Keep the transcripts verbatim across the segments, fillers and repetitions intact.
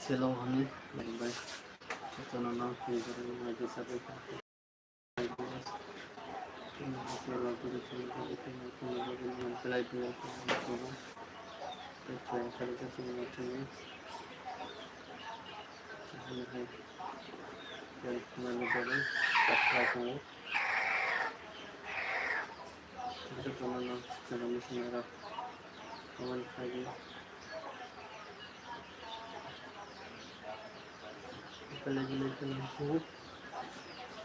Chelo hwnwi bai bai. Jotono no twi bai bai bai. Jotono no chwla mwswinai rok comment khlai di. Belai belai khe nang sugo.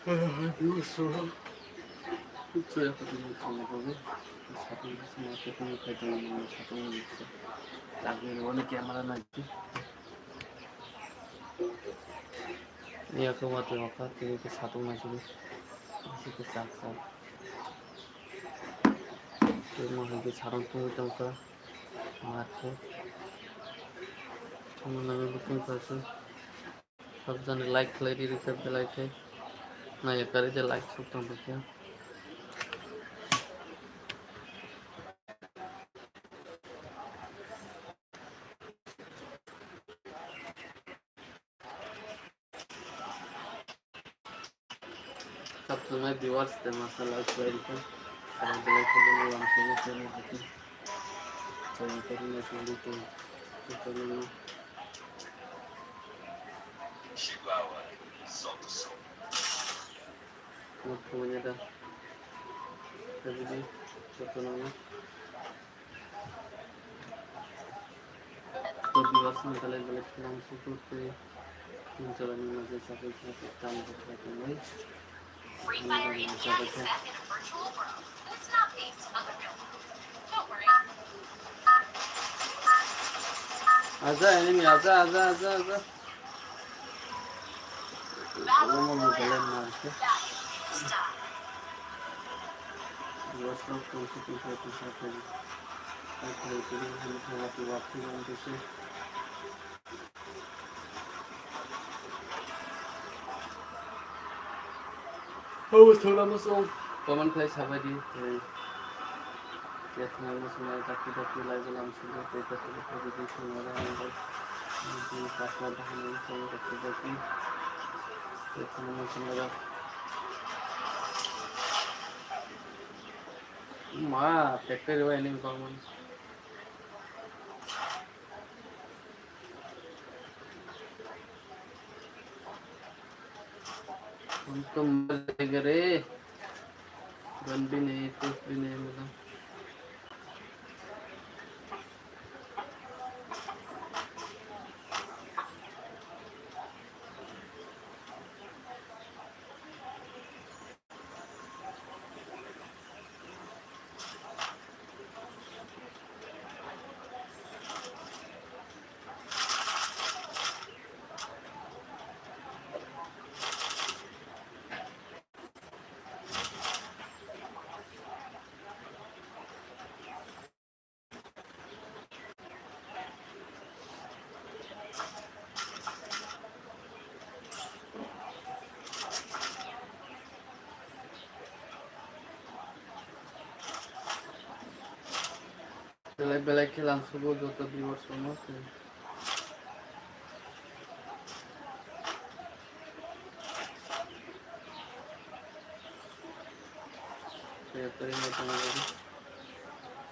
Belai hai views rok. Chwla khe tini thangna bagwi. Satung sima khe tini khai tongmani satung ni. Lagni rwani camera nai di. Iya khe watwi hokha tini khe satung nai sidi. Bisi khe chak chak. Tei mo hai khe sarong tungwi tongkha. Mat khe. Omo nangwi bo tungkha se. Sabjani like khlai di, rikha belai khe. Naiya kari de like suk tong khe. Sabsonai viewers de masala khlai rikha. Belai belai khe bo lam sini khe mo hati. Kaya kari na sini khe. Kaya kari na. Mo thumanya da. Kajidi. Sabsonai. To viewers ni belai belai khe nang support khe. Nung chalani maje sabai khe tam khe tongwi. Free Fire in the I S F in a virtual world. It's not based on the real world. Don't worry. Aja enemy, aja, aja, aja, aja. Omo mobile ma se. Obo thwngna muchung comment khlai sabai di. Tei tei thwngna muchung nai dakti dakti lai bo lam sidi tei dakti dakti video thwngna rw ang bo. Tini pasma bahan ni thwng dakti dakti. Tei thwngna muchung nai rw. Ma factory o enemy bangmani. हम तो मर जाएगा रे। गन भी नहीं, कुछ भी नहीं मिला। Belai belai khe lang sugo joto viewers rokno.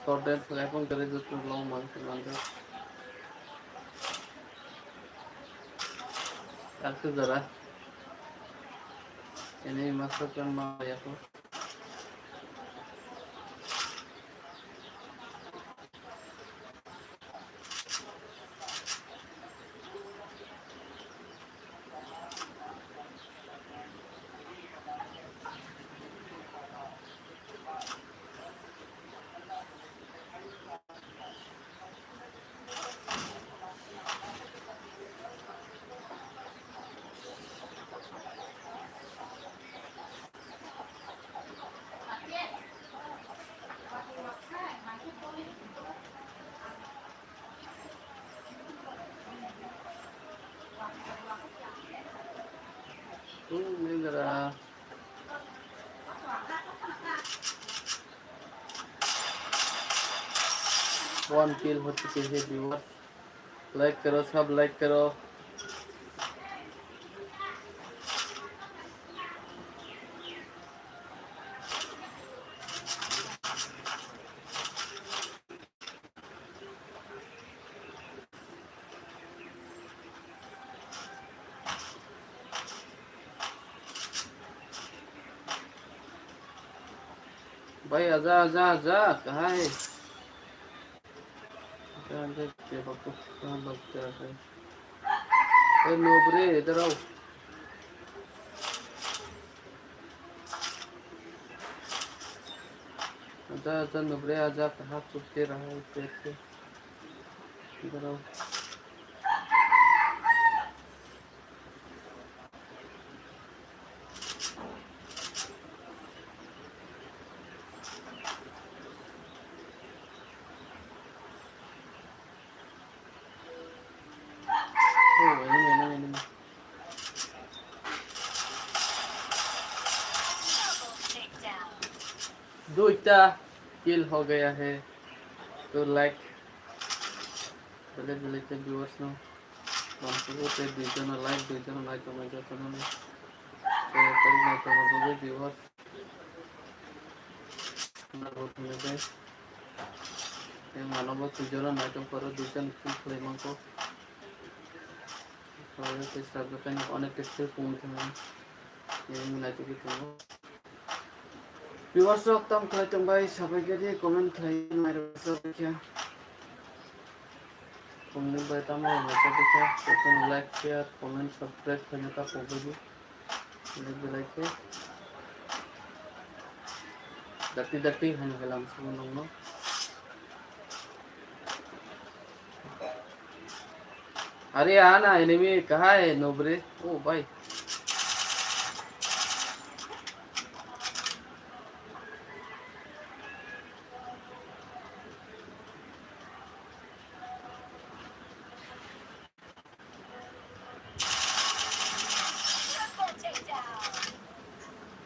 Short dance khlai phang kwrwi joto long mang se manjak. Akhe jora. Ini master plan ma ya ko. One kill हो चुके हैं viewers, like करो सब, like करो। Bhai, aja, aja, aja, kahai. Aja, aja, ke bak-, ke bak-, ke bak-, ke. Hey, no bre, idhar aao. Aja, aja, no bre, aja, kaha chup ke raha hai, pet ke. Idhar aao. Oh, enemy, enemy, enemy. Duita kill ho gaya hai. To like. Bele bele te viewers no. Bangsugo te dui jona like, dui jona like, tongmai jotto no. Te tei nai tongmai bagwi viewers. Nabo thangwi tei. Tei mano bo tui jona nai tong pharo dui jon kill khlai mangkho. Khlai tei sabjak khe onek kill pung thangwi. Yang nai tongwi tongo. Viewers rok tam khlai tong bai, sabai gadi comment khlai mai rok sa kya. Comment bai tam rok mai sa kya. Like, share, comment, subscribe khlai ta pogodi. Like, like. Dakti dakti han helam subo nongno. Are ana enemy kahai no bre. Oh bhai.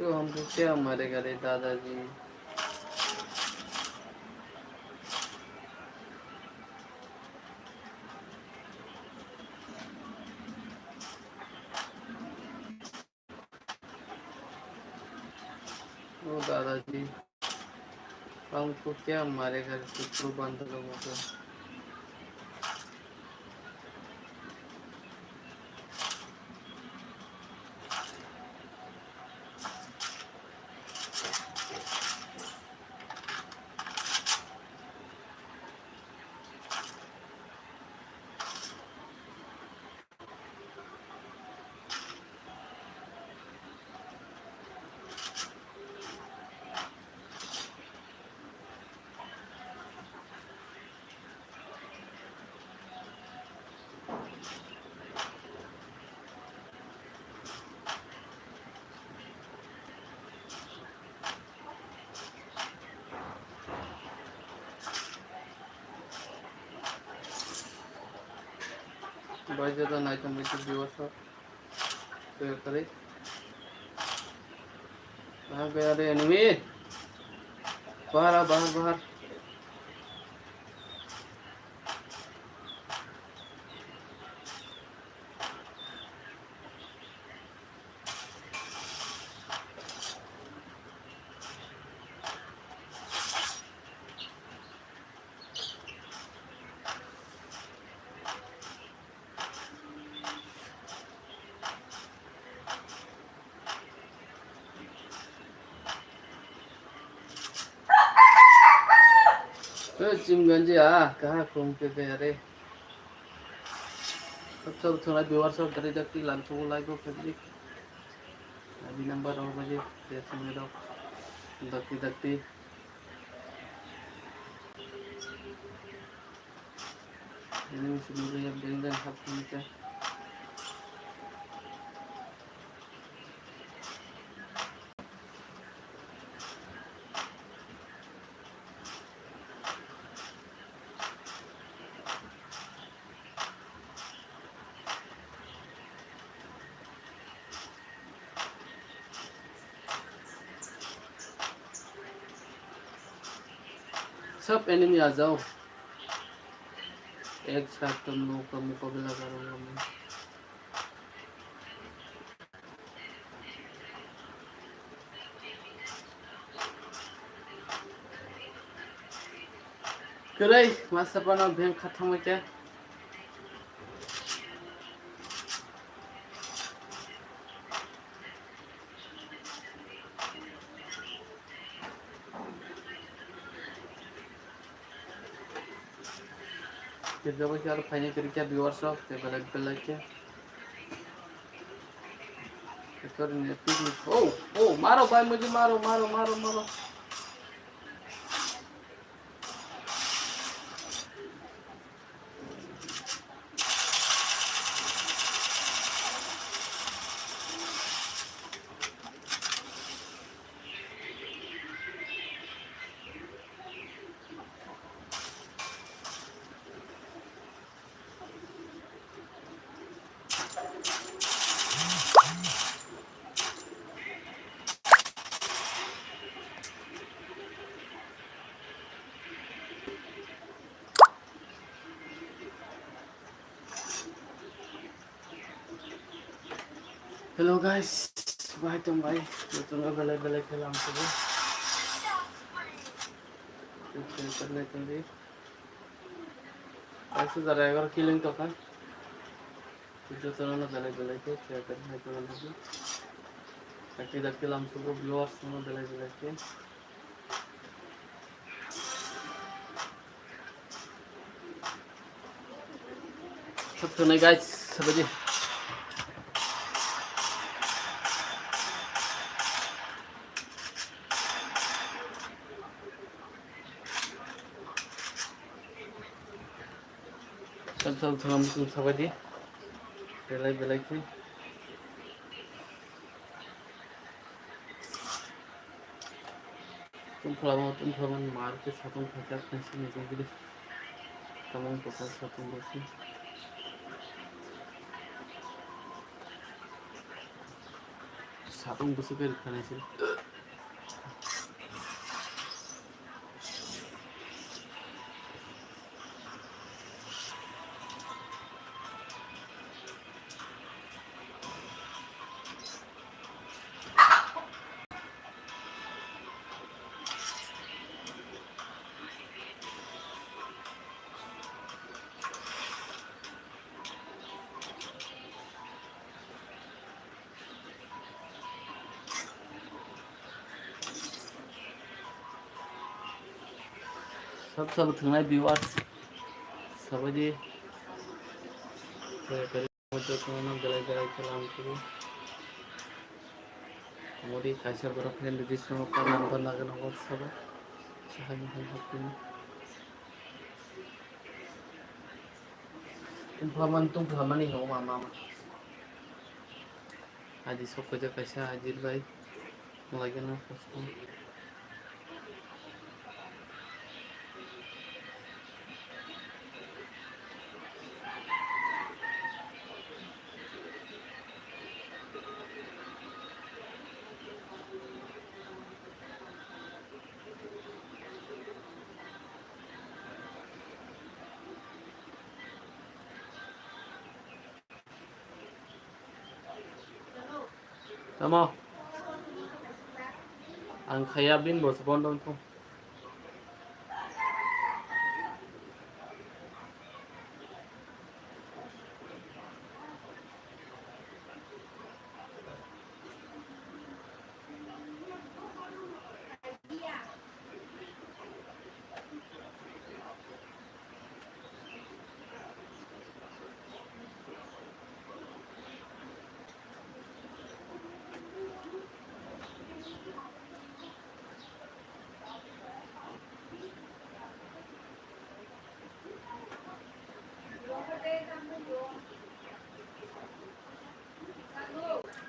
तो हमको क्या मारेगा रे दादाजी। ओ दादाजी, हमको क्या मारेगा रे कुकुर बंदर लोगों को। Bai jada naitam bai tu viewers rok. Kaya kari. Bahar gaya re enemy. Bahar aa, bahar, bahar. Eh, chim ganji ah, kaha khum ke ke are. Sab sab thana viewers rok dari dakti lam sugu like o family. Abi number rok baji, de thangni rok. Dakti dakti. Ini musim dulu yang beringan hap ni ke. Sab enemy आ जाओ। एक साथ तुम लोग का मुकाबला करूंगा मैं। Kwrwi masa phano beng kha thangwi khe. Khe jobo khe aro phainai kwrwi khe viewers rok, tei belai belai khe. Khe kwrwini picnic. Oh, oh, maro bhai, muji maro, maro, maro, maro. Hello guys, bai tong bai, jotono belai belai khe lam sugo. Share khe nai tong di. Kaisa jara egar killing tokha. Jotono belai belai khe share khe nai tong di. Dakti dakti lam sugo, viewers no belai belai khe. Thok thonai guys, sabadi. Sab sab thonam thum sabadi. Belai belai khe. Tungphla mo, tungphla mo, mar khe satung phaijak, naising naising khe. Tamung tokha satung bo se. Satung bo se khe rwkha naising. Sab sab thwngnai viewers, sabadi. Jotono belai belai khe lam sugo. Modi kaisa borok friend request rok pa number lagwi nango sabo. Sahai hai hai khe. Tungphlamani, tungphlamani hinwi ma, ma, ma. Aji sok kaisa, aji bai. Lagi na kosto. Tamo. Ang khaya bin bo se bondo wngkho.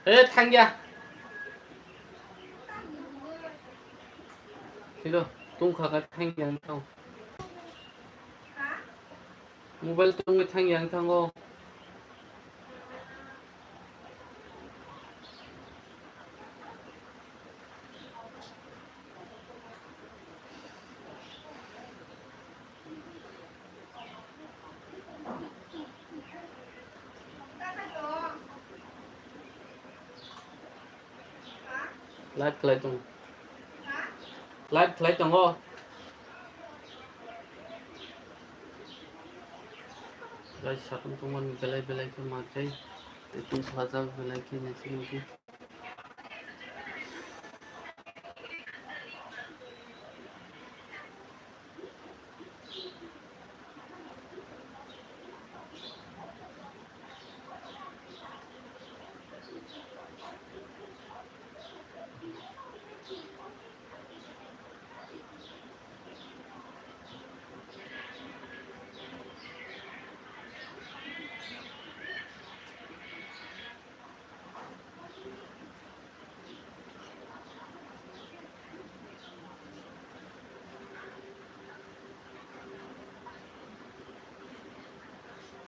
Eh, thangya. Sino, tungkha ka thangya wng thang. Mobile tungwi thangya wng thango. Live khlai tong. Live khlai tongo. Guys, satung tongmani belai belai khe ma khe. Tei tungphajak belai khe naising khe.